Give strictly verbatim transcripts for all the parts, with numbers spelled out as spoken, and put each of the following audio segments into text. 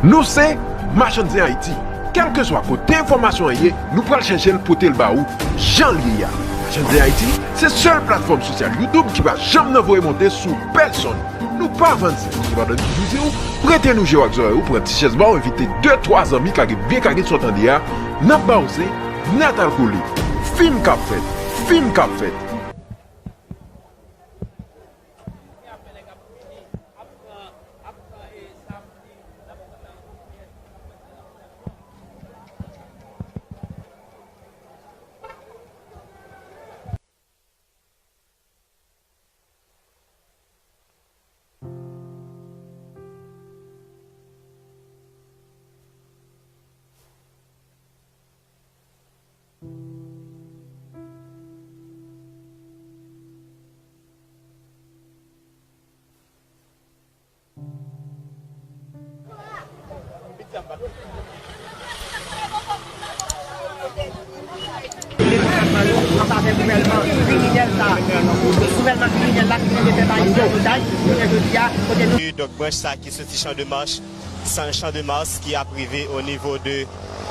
Nou se Machann Zen Ayiti. Kèlkeswa kote enfòmasyon an ye, nou pral chèche l pote l ba ou jan l ye a. Machann Zen Ayiti se sèl platfòm sosyal YouTube ki pa janm nan voye monte sou pèsonn. Nou pa vann zen. Sepandan, nou toujou di w, prete nou je w ak zòrèy ou, pran ti chèz ba w, envite de, twa zanmi, kage byen kage sa w tande a, n ap ba w zen, nèt al kole. Fim k ap fèt, fim k ap fèt. An favè gouvènman kriminèl sa. Gouvènman kriminèl la ki te fè Ayisyen otaj, jounen jodi a, kote nou. Donk, branch sa ki soti Champ de Mars, Champ de Mars ki ap rive o nivo de,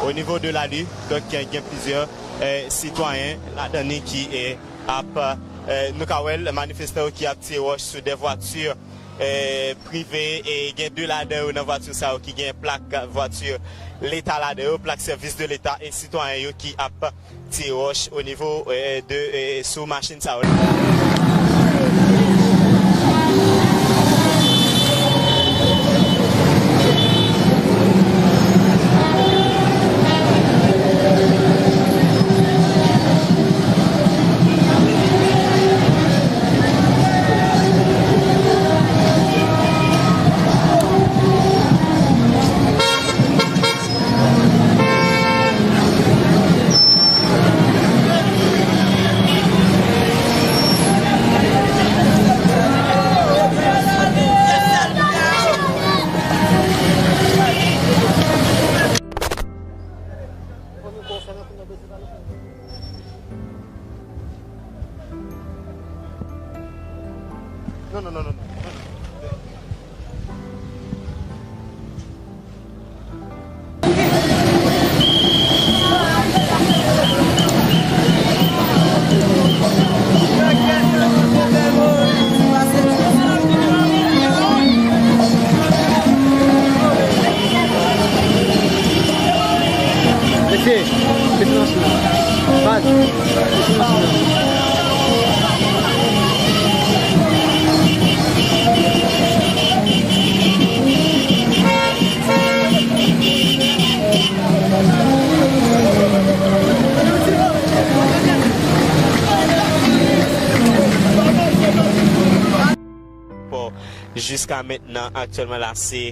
o nivo de Lali. Donk, gen, gen plizyè, eh, sitwayen ladan li ki, eh, ap, eh, nou ka wè l, manifestan yo ki ap tire wòch sou de vwati, eh, prive, e gen de ladan yo nan vwati sa yo ki gen plak vwati Leta ladan yo, plak sèvis de Leta, e sitwayen yo ki ap tire wòch o nivo, eh, de, eh, sou machin sa yo. Non, non, non, non, non. Mesye, mesye nan sou. Baz, mesye nan sou. Bon, jiska mentnan, aktyèlman la, se,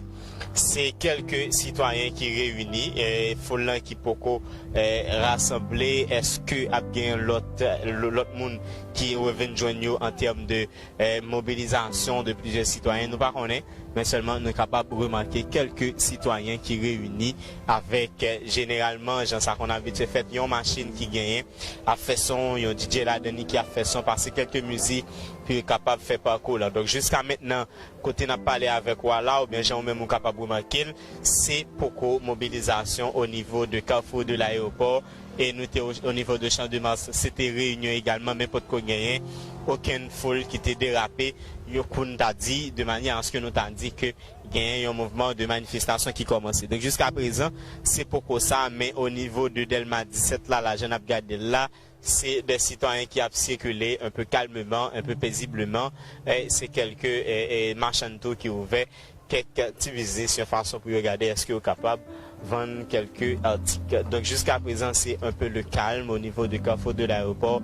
se kèlke sitwayen ki reyini, e, foul lan ki poko, e, rasanble. Èske ap gen lòt, lòt moun ki revin jwenn yo an tèm de, e, mobilizasyon de plizyè sitwayen? Nou pa konnen, men sèlman nou kapab remake kèlke sitwayen ki reyini avèk, e, jeneralman, jan sa konn abitye fèt, yon machin ki genyen ap fè son, yon D J ladan li ki ap fè son, pase kèlke mizik, pou yo kapab fè pakou lan. Donk, jiska mentnan, kote n ap pale avèk ou a la, oubyen jan ou menm ou kapab remake l, se poko mobilizasyon o nivo de Carrefour de l'Aéroport, e nou te o, o nivo de Champ de Mars, se te reyinyon egalman, men potko genyen okenn foul ki te derape, yon kou n ta di, de manyè aske nou ta di ke genyen yon mouvman de manifestasyon ki kòmanse. Donk, jiska prezan, se poko sa, men o nivo de Dèlma disèt la, la, jan n ap gade l la, se de sitwayen ki ap sikile un peu calmement, un peu paisiblement. E se kèlke, e, e, machann tou ki ouvè kèk ti biznis yon fason pou yo gade èske yo kapab vann kèlke atik. Donk, jiska prezan, se un peu le calme au niveau de Carrefour de l'Aéroport.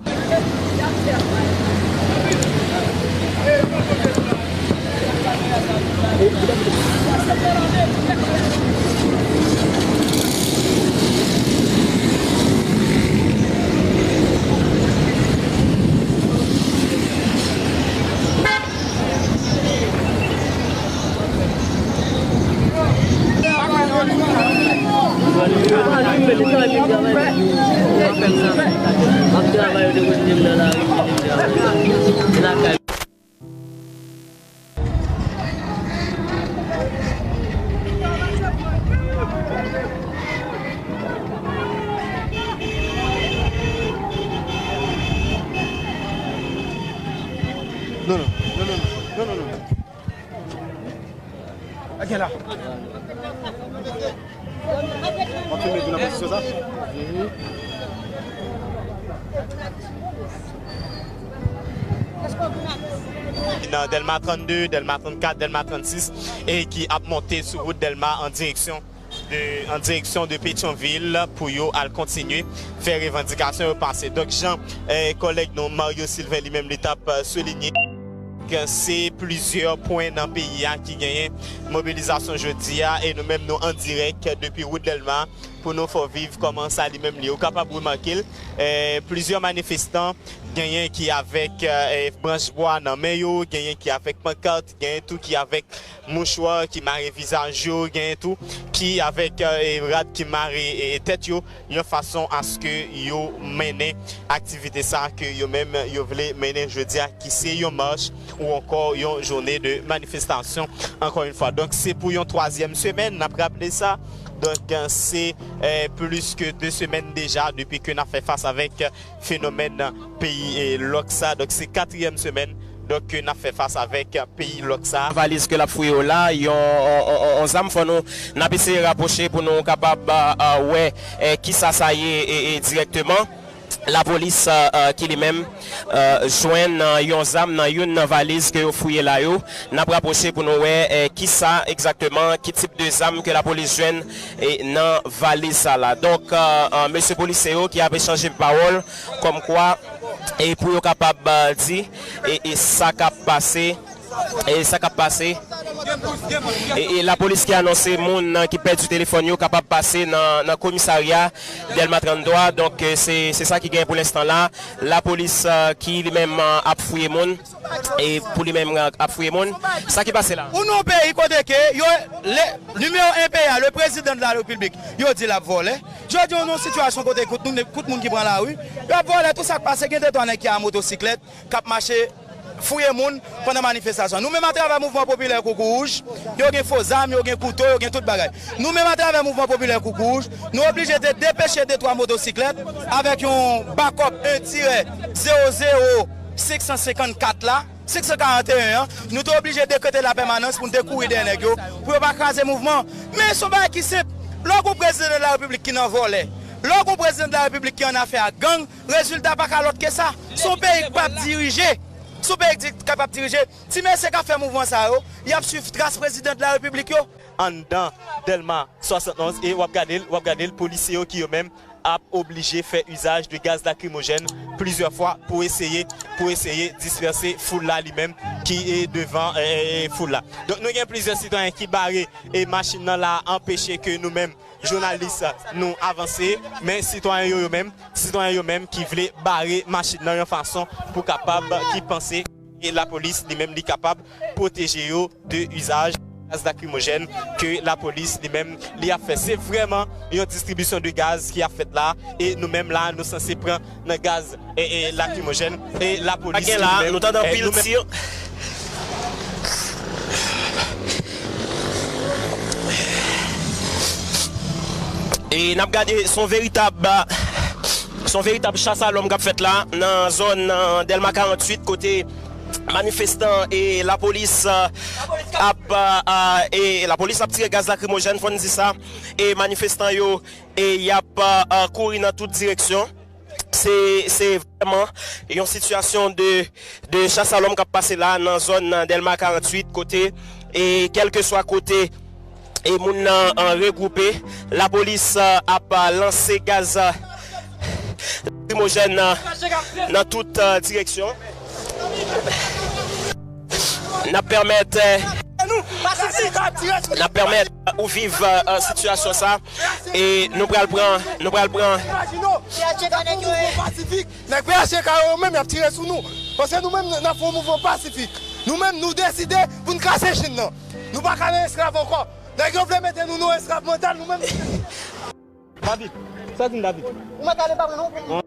Gen la. W ap filme tou nan pozisyon sa? Nan Dèlma trannde, Dèlma trannkat, Dèlma trannsis, e ki ap monte sou wout Dèlma an direksyon de, an direksyon de Petyonvil pou yo al kontinye fè revandikasyon yo pase. Donk, jan, eh, kòlèg nou Mario Sylvain li menm li t ap, eh, soulinye, se plizyè pwen nan peyi a ki genyen mobilizasyon jodi a, e nou menm nou an dirèk depi wout Dèlma pou nou fè w viv kòman sa li menm li ye. Ou kapab remake l, eh, plizyè manifestan genyen ki avèk, eh, branch bwa nan men yo, genyen ki avèk pankat, genyen tou ki avèk mouchwa ki mare vizaj yo, genyen tou ki avèk, eh, rad ki mare, eh, tèt yo, yon fason aske yo mennen aktivite sa ke yo menm yo vle mennen jodi a, ki se yon mach ou ankò yon jounen de manifestasyon, ankò yon fwa. Donk, se pou yon twazyèm semèn, n ap raple sa. Donk, eh, se, eh, plis ke de semèn deja depi ke n ap fè fas avèk fenomèn peyi, eh, lòk sa. Donk, se katriyèm semèn, donk, ke n ap fè fas avèk peyi lòk sa. Valiz ke l ap fouye yo la, yon, on, on, on, on zam, fò nou, n ap eseye rapwoche pou nou kapab, ah, ah, wè, eh, kisa sa ye, eh, eh, dirèkteman. Lapolis, ah, ah, ki li menm, ah, jwenn, ah, yon zam nan youn nan valiz ke yo fouye la yo. N ap rapwoche pou nou wè, eh, kisa egzakteman, ki tip de zam ke lapolis jwenn, eh, nan valiz sa la. Donk, ah, ah, mesye polisye yo ki ap echanje pawòl, kòmkwa, e pou yo kapab, ah, di, e, e sa k ap pase, e sa k ap pase. E, e lapolis ki anonse moun, ah, ki pèdi telefòn yo kapab pase nan, nan komisarya Dèlma trannde. Donk, eh, se, se sa ki genyen pou lenstan la. Lapolis, ah, ki li menm, ah, ap fouye moun. E pou li menm, ah, ap fouye moun. Sa ki pase la? Ou nan yon peyi kote ke yo, le, nimewo en peyi a, le président de la République, yo di l ap vòlè. Jodi a, nou nan yon sitiyasyon kote kout moun, kout moun ki pran lari, y ap vòlè. Tou sa k pase, gen de twa nèg ki a motosiklèt, k ap mache fouye moun pandan manifestasyon. Nou menm, atravè Mouvman Popilè Koukouwouj, yo gen fo zam, yo gen kouto, yo gen tout bagay. Nou menm, atravè Mouvman Popilè Koukouwouj, nou oblije te depeche de twa motosiklèt avèk yon bakòp en tirè zewo zewo senk san senkannkat la, senk san karanteyen an, nou te oblije dekrete lapèmanans pou n te kouri dèyè nèg yo, pou yo pa kraze mouvman. Men se yon bagay ki senp. Lè w gen yon prezidan de la repiblik ki nan vòlè, lè w gen yon prezidan de la repiblik ki an afè ak gang, rezilta pa ka lòt ke sa. Se yon peyi k p ap dirije. Se yon peyi k di, k p ap dirije. Ti mesye k ap fè mouvman sa yo, y ap swiv tras prezidan de la repiblik yo. Anndan Dèlma swasannonz, e w ap gade l, w ap gade l, polisye yo ki yo menm ap oblije fè izaj de gaz lakrimojèn plizyè fwa pou eseye, pou eseye dispèse foul la li menm ki, e, devan, e, e, foul la. Donk, nou gen plizyè sitwayen ki bare, e, machin nan la, anpeche ke nou menm jounalis nou avanse, men sitwayen yo, yo menm, sitwayen yo menm ki vle bare machin nan yon fason pou kapab, ki panse e lapolis li menm li kapab pwoteje yo de izaj gaz lakrimojèn ke lapolis li menm li ap fè. Se vrèman yon distribisyon de gaz ki ap fèt la, e nou menm la, nou sanse pran nan gaz e, e lakrimojèn, e lapolis li menm, nou tande anpil tir. E n ap gade, se yon veritab, se yon veritab chas a lòm k ap fèt la, nan zòn, nan Dèlma karanntuit, kote manifestan e lapolis, a, ap, a, a, e lapolis ap tire gaz lakrimojèn, fò n di sa, e manifestan yo, e y ap, a, a, kouri nan tout direksyon. Se, se vrèman yon sitiyasyon de, de chas a lòm k ap pase la nan zòn, nan Dèlma karanntuit, kote, e kèlkeswa kote, e moun nan, an, regwoupe, lapolis, a, ap, a, lanse gaz, a, lakrimojèn nan, nan tout, a, direksyon. N ap pèmèt, eh, n ap pèmèt ou viv, eh, sitiyasyon sa. E nou pral pran, nou pral pran. Nèg P H T K yo menm, y ap tire sou nou. Paske nou menm, n ap fè yon mouvman pasifik. Nou menm, nou deside pou n kase Chin nan. Nou pa ka nan esklav ankò. Nèg yo vle mete nou nan esklav mantal, nou menm. David, sa di m, David? Ou mèt ale pa mwen non.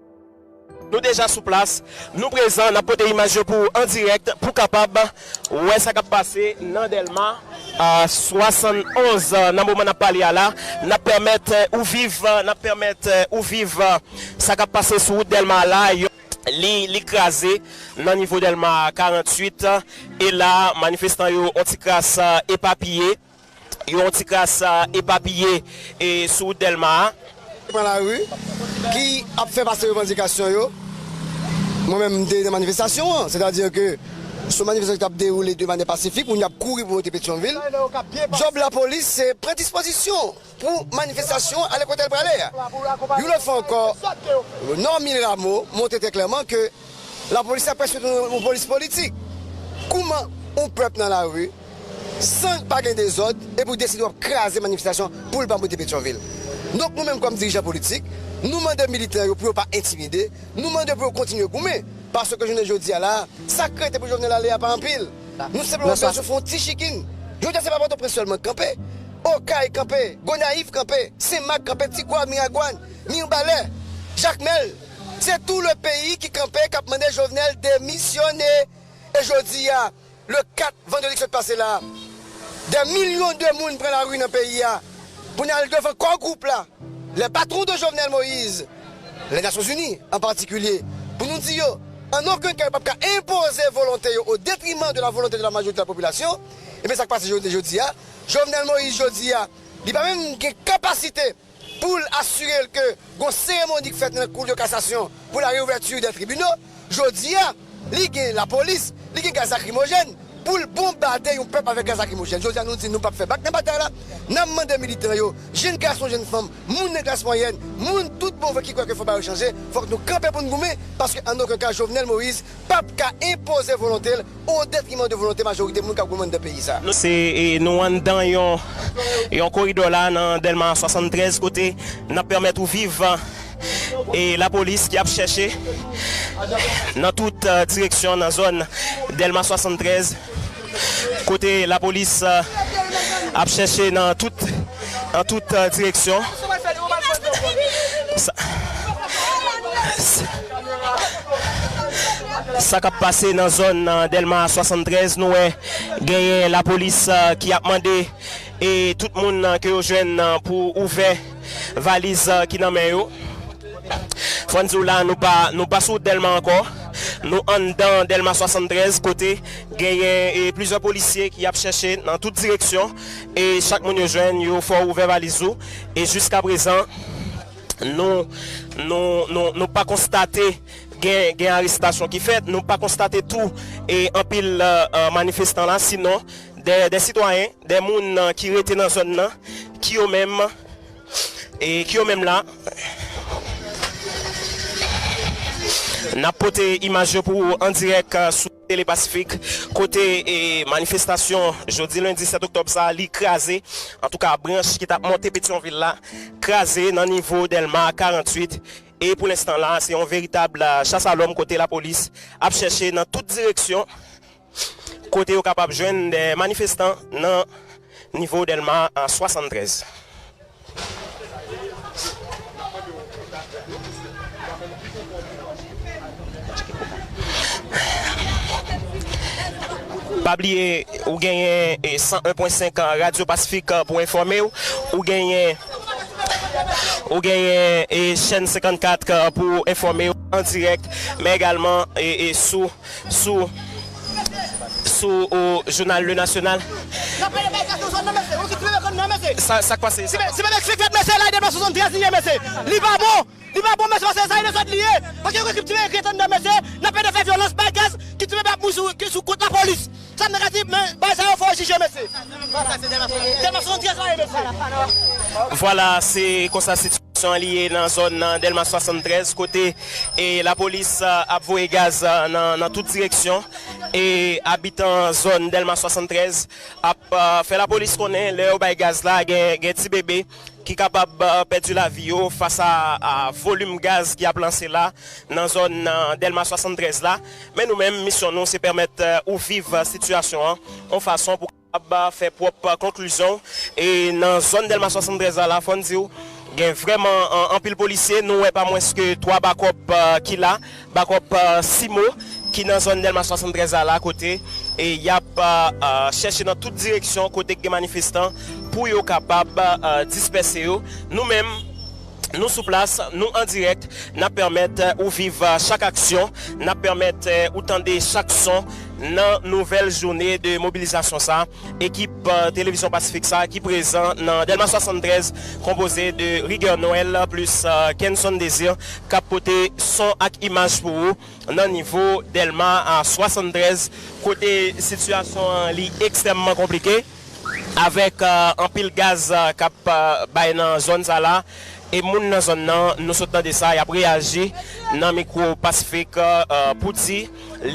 Nou deja sou plas, nou prezan, n ap pote imaj yo pou w an dirèk, pou w kapab wè sa k ap pase nan Dèlma, a, swasannonz, nan moman n ap pale a la. N ap pèmèt, eh, ou viv, n ap pèmèt, eh, ou viv, eh, sa k ap pase sou wout Dèlma a la. Yo, li, li kraze nan nivo Dèlma karanntuit. E la, manifestan yo, on ti kras, eh, epapiye. Yo yon ti kras, a, epapiye, e, sou wout Dèlma a. Pran lari, ki ap fè pase revandikasyon yo. Mwen menm, m te nan manifestasyon an, sètadi ke se yon manifestasyon ki t ap dewoule de manyè pasifik, moun yo ap kouri pou monte Petyonvil. Djòb lapolis, se pran dispozisyon pou manifestasyon ale kote l prale a. Yon lòt fwa ankò, Normil Rameau montre trè klèman ke lapolis la prèske tounen yon polis politik. Kouman yon pèp nan lari, san pa gen dezòd, epi w deside w ap kraze manifestasyon pou l pa monte Petyonvil? Donk, nou menm kòm dirijan politik, nou mande militan yo pou yo pa entimide, nou mande pou yo kontinye goumen, paske jounen jodi a la, sa k rete pou Jovenel ale a pa anpil. Nou senpleman bezwen fè yon ti chikin. Jodi a, se pa Pòtoprens sèlman k kanpe. Okay kanpe, Gonayiv kanpe, Senmak kanpe, Tigwav, Miragwàn, Mibalè, Jakmèl. Se tout le peyi ki kanpe, k ap mande Jovenel demisyone. E jodi a, le kat, vandredi ki sot pase la, dè milyon de moun pran lari nan peyi a pou n al devan kò gwoup la, les patrons de Jovenel Moïse, les Nations Unies an patikilye, pou nou di yo, an okenn ka, yo p ap ka enpoze volonte yo o detriman de la volonte de la majorité de la population. Ebyen, sa k pase jodi, jodi a, Jovenel Moïse, jodi a, li pa menm gen kapasite pou l asire l ke gon seremoni k fèt nan Cour de cassation pour la réouverture des tribunaux. Jodi a, li gen lapolis, li gen gaz lakrimojèn pou l bonbade yon pèp avèk gaz lakrimojèn. Jodi a, nou di nou p ap fè bak nan batay la. N ap mande militan yo, jenn gason, jenn fanm, moun nan klas mwayèn, moun tout bon vre ki kwè ke fò bagay yo chanje, fòk nou kanpe pou n goumen, paske an okenn ka, Jovenel Moïse p ap ka enpoze volonte l o detriman de volonte majorite moun k ap goumen anndan peyi sa. Nou se, e, nou anndan yon, yon koridò la nan Dèlma swasanntrèz, kote n ap pèmèt ou viv, e, lapolis ki ap chèche nan tout, e, direksyon nan zòn Dèlma swasanntrèz, kote lapolis, e, ap chèche nan tout, nan tout, e, direksyon. Sa, sa k ap pase nan zòn, e, Dèlma swasanntrèz, nou wè genyen lapolis, e, ki ap mande, e, tout moun, e, ke yo jwenn, e, pou ouvè valiz, e, ki nan men yo. Fò n di w la, nou pa, nou pa sou wout Dèlma ankò. Nou anndan Dèlma swasanntrèz, kote genyen, e, plizyè polisye ki ap chèche nan tout direksyon. E chak moun yo jwenn, yo fè w ouvè valiz ou. E jiskaprezan, nou, nou, nou, nou pa konstate gen, gen arestasyon ki fèt. Nou pa konstate tou, e, anpil, e, e, manifestan la, sinon de, de sitwayen, de moun, e, ki rete nan zòn nan, ki yo menm, e, ki yo menm la. N ap pote imaj yo pou ou an dirèk, e, sou Tele Pasifik, kote, e, manifestasyon jodi lendi sèt oktòb sa a, li kraze. Antouka, branch ki t ap monte Petyonvil la, kraze nan nivo Dèlma karanntuit. E pou lenstan la, se yon veritab, e, chas a lòm kote lapolis ap chèche nan tout direksyon, kote yo kapab jwenn de manifestan nan nivo Dèlma, e, swasanntrèz. Pa bliye, ou genyen, e, san en pwen senk Radyo Pasifik, e, pou enfòme w. Ou genyen, ou genyen, e, chèn senkannkat, e, pou enfòme w an dirèk, men egalman, e, e, sou, sou, sou, o, jounal Le National. N ap pede bay gaz nan zòn nan, mesye. Ou ki tire kòn nan, mesye. Sa, sa k pase? Ti bebe, ti bebe ki fèk fèt, mesye, la, Dèlma swasanntrèz li ye, mesye. Li pa bon. Li pa bon, mesye, paske sa e dezòd li ye. Paske yo ekip tire ki anndan, mesye, n ap pede fè vyolans, bay gaz, ki tire ap mouri sou, ki sou kont lapolis. Sa m te ka di, men bagay sa yo fò yo jije, mesye. Dèlma swasanntrèz la ye, mesye. Vwala, se konsa sitiyasyon an li ye nan zòn nan Dèlma swasanntrèz, kote, e, lapolis, e, ap voye gaz, e, nan, nan tout direksyon. E abitan zòn Dèlma swasanntrèz ap, e, fè lapolis konnen lè yo bay gaz la, gen, gen ti bebe ki kapab, e, pèdi lavi yo fas a, a volim gaz ki ap lanse la nan zòn, e, Dèlma swasanntrèz la. Men nou menm, misyon nou, se pèmèt, e, ou viv, e, sitiyasyon an yon fason pou kapab, e, fè pwòp, e, konklizyon w. E nan zòn Dèlma swasanntrèz la, la, fò n di w, gen vrèman, e, anpil polisye. Nou wè pa mwens ke twa bakòp, e, ki la. Bakòp, e, Simo, ki nan zòn Dèlma swasanntrèz la, la, kote, e, y ap, e, e, chèche nan tout direksyon kote k gen manifestan pou yo kapab, e, dispèse yo. Nou menm, nou sou plas, nou an dirèk, n ap pèmèt, e, ou viv, e, chak aksyon, n ap pèmèt, e, ou tande chak son, Nan nouvèl jounen de mobilizasyon sa, ekip, euh, Televizyon Pasifik sa ki prezan nan Dèlma swasanntrèz, konpoze de Rigueur Noël plis, euh, Kenson Désir, k ap pote son ak imaj pou ou nan nivo Dèlma a swasanntrèz, kote sitiyasyon an li ekstrèmman konplike, avèk, euh, anpil gaz, euh, k ap, euh, bay nan zòn sa la. E moun nan zòn nan, nou sot tande sa, y ap reyaji nan mikwo Pasifik, euh, pou di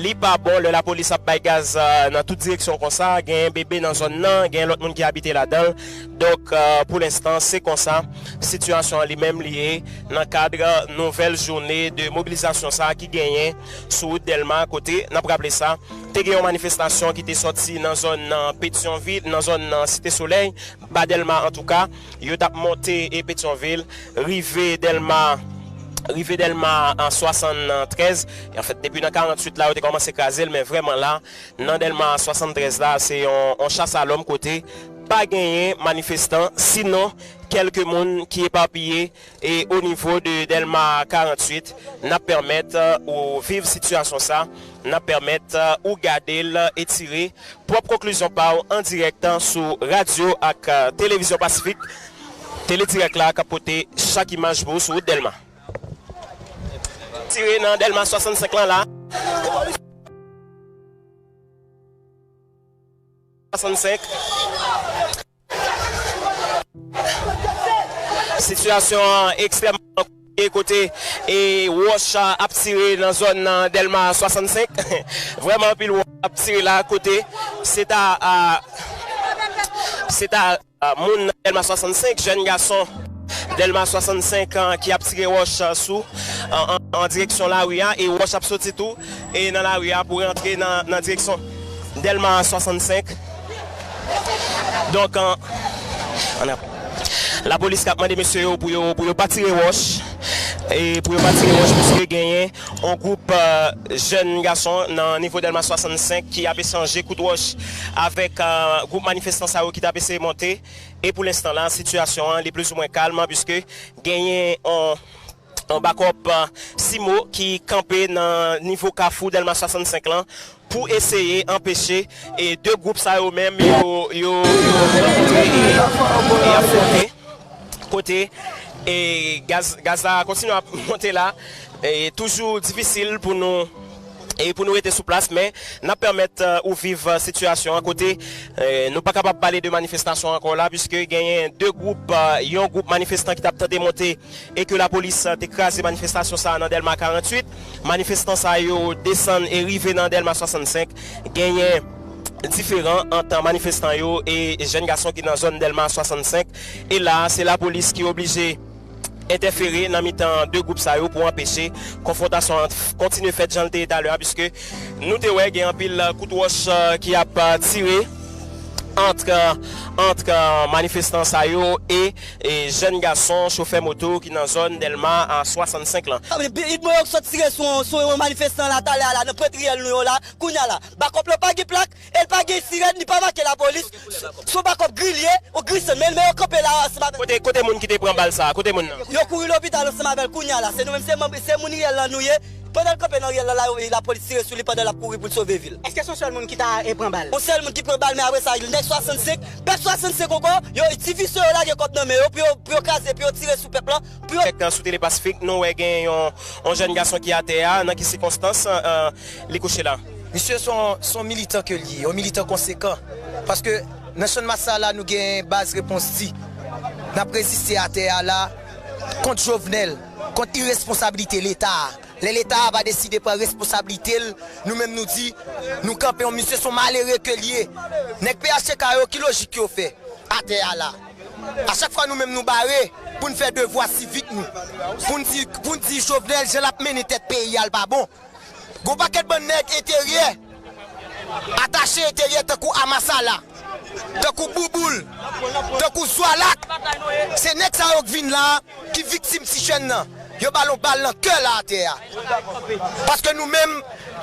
li pa bon lè lapolis ap bay gaz, euh, nan tout direksyon konsa. Gen bebe nan zòn nan, gen lòt moun ki abite ladan l. Donk, euh, pou lenstan, se konsa sitiyasyon an li menm li ye nan kad nouvèl jounen de mobilizasyon sa ki genyen sou wout Dèlma, kote, n ap raple sa, te gen yon manifestasyon ki te sòti nan zòn nan Petyonvil, nan zòn nan Site Solèy, ba Dèlma antouka, yo t ap monte e Petyonvil, rive Dèlma, rive Dèlma an swasanntrèz. E anfèt, depi nan karanntuit la, yo te kòmanse kraze l, men vrèman la, nan Dèlma swasanntrèz la, se yon, yon chas a lòm kote pa genyen manifestan, sinon kèlke moun ki epapiye e o nivo de Dèlma karanntuit, n ap pèmèt, euh, ou viv sitiyasyon sa, n ap pèmèt, euh, ou gade l e tire pwòp konklizyon pa w an dirèk sou radyo ak, euh, Televizyon Pasifik, Tele Dirèk la k ap pote chak imaj pou ou sou wout Dèlma. Tire nan Dèlma swasannsenk lan la. Swasannsenk. Sitiyasyon an ekstrèmman konplike kote e wòch ap tire nan zòn nan Dèlma swasannsenk. Vrèman anpil wòch ap tire la kote se ta, a, se ta, a, moun nan Dèlma swasannsenk, jèn gason Dèlma swasannsenk, a, ki ap tire wòch, a, sou, a, an, an direksyon lari a, e wòch ap soti tou e nan lari a pou rantre nan, nan direksyon Dèlma swasannsenk. Donk, an, an ap, lapolis k ap mande mesye yo pou yo, pou yo pa tire wòch, e pou yo pa tire wòch, piske genyen yon gwoup, euh, jèn gason nan nivo Dèlma swasannsenk ki ap echanje kout wòch avèk, euh, gwoup manifestan sa yo ki t ap eseye monte. E pou lenstan la, sitiyasyon an, li plizoumwen kalm, piske genyen yon yon bakòp, euh, simo ki kanpe nan nivo kafou Dèlma swasannsenk lan pou eseye anpeche e de gwoup sa yo menm yo, yo, yo rankontre e, e afwonte. Kote e gaz, gaz la kontinye ap monte la. E toujou difisil pou nou e pou nou rete sou plas, men n ap pèmèt, euh, ou viv, euh, sitiyasyon an kote, euh, nou pa kapab pale de manifestasyon ankò la, piske genyen de gwoup, euh, yon gwoup manifestan ki t ap tante monte e ke lapolis, euh, te kraze manifestasyon sa a nan Dèlma karanntuit. Manifestan sa yo desann e rive nan Dèlma swasannsenk. Genyen diferan ant manifestan yo e jèn gason ki nan zòn Dèlma swasannsenk. E la, se lapolis ki oblije entèfere nan mitan de gwoup sa yo pou anpeche konfwontasyon an f-, kontinye fèt jan l te ye talè a, piske nou te wè gen anpil, euh, kout wòch, euh, ki ap, euh, tire ant, euh, ant, euh, manifestan sa yo e, e jèn gason chofè moto ki nan zòn Dèlma a swasannsenk lan. It mwen yo k sot tire sou, sou yon manifestan la talè a la, nan pwent riyèl nou yo la, kounye a la. Bakòp la pa gen plak, e l pa gen sirèn, li pa make lapolis. Se yon bakòp gri l ye, ou gri san, men, men yo kanpe la ansanm avèk. Kote, kote moun ki te pran bal sa a? Kote moun nan? Yo kouri lopital ansanm avè l kounye a la. Se nou menm, se manm, se moun riyèl lan nou ye. Pandan l kanpe nan riyèl lan la, yo, lapolis tire sou li pandan l ap kouri pou l sove vi l. Èske se yon sèl moun ki ta, e, pran bal? Yon sèl moun ki pran bal, men apre sa, nèg swasannsenk, pèp swasannsenk ankò, yo, ti visye yo lage kòb nan men yo, pou yo, pou yo kraze, pou yo tire sou pèp lan, pou yo. Sou Tele Pasifik, nou wè gen yon, yon jèn gason ki atè a, nan ki sikonstans, euh, li kouche la? Misye se yon, se yon militan ke l ye, yon militan konsekan. Paske nan Channmas sa la, nou gen baz Repons Ti. N ap reziste atè a la kont Jovenel, kont iresponsabilite Leta a. Lè Leta a pa deside pran responsablite l, nou menm nou di, nou kanpe yon misye, se yon malere ke l ye. Nèg P H T K yo, ki lojik yo fè atè a la? A chak fwa nou menm nou bare pou n fè devwa sivik nou. Pou n di, pou n di Jovenel, jan l ap mennen tèt peyi a, l pa bon. Gon pakèt bann nèg enteryè, atache enteryè tankou Amasala, tankou Bouboul, tankou Zwalak. Se nèg sa yo k vin la, ki viktim ti jèn nan. Yo ba l yon bal nan kè l atè a. Paske nou menm,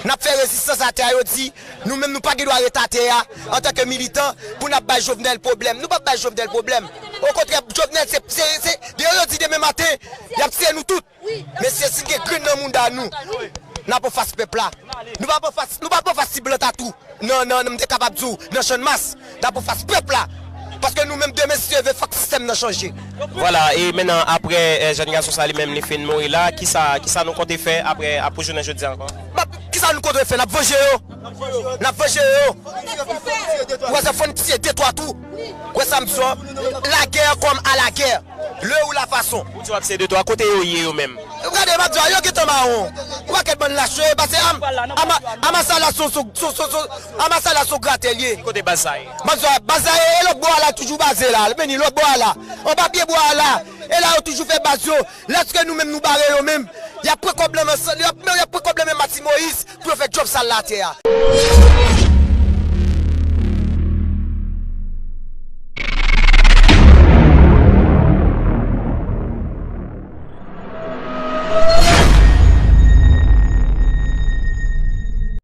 n ap fè rezistans atè a, yo di, nou menm nou pa gen dwa ret atè a, antanke militan, pou n ap bay Jovenel pwoblèm. Nou p ap bay Jovenel pwoblèm. Okontrè, Jovenel, se, se, se, deyo yo di demen maten, y ap tiye nou tout. Mesye, si gen grenn nan mouda nou, N ap anfas pèp la. Nou p ap anfas, nou p ap anfas ti blan tatou. Nan, nan, nan, m te kapab di w, nan Channmas, n ap anfas pèp la. Paske nou menm demen, si Dye vle, fòk sistèm nan chanje. Vwala, e mennan, apre, eh, jèn gason sa li menm, li fin mouri la, kisa, kisa nou konte fè apre, apre jounen jodi a ankò? Kisa nou konte fè? N ap vanje yo. N ap vanje yo. Ou wè sa, fò n tiye de twa tou. Ou wè sa m di w? Lagè kòm a lagè. Le ou la fason. Ou di w ap se de twa, kote yo ye yo menm? Gade, m ap di w, yo gentan mawon. Ou pa kèt bann lach yo, e pase am, ama, amasa la son, son, son, son, son, amasa la son gratèl ye. Ki kote baz sa ye? M ap di w, baz sa ye, e lòt bò a la toujou baze la. Men ni lòt bò a la. Anba pye bwa a la. E la yo toujou fè baz yo. Lèske nou menm nou bare yo menm. Y ap pran kòb lan men, y ap, y ap pran kòb lan men Mati Moyiz pou yo fè djòb sal la atè a.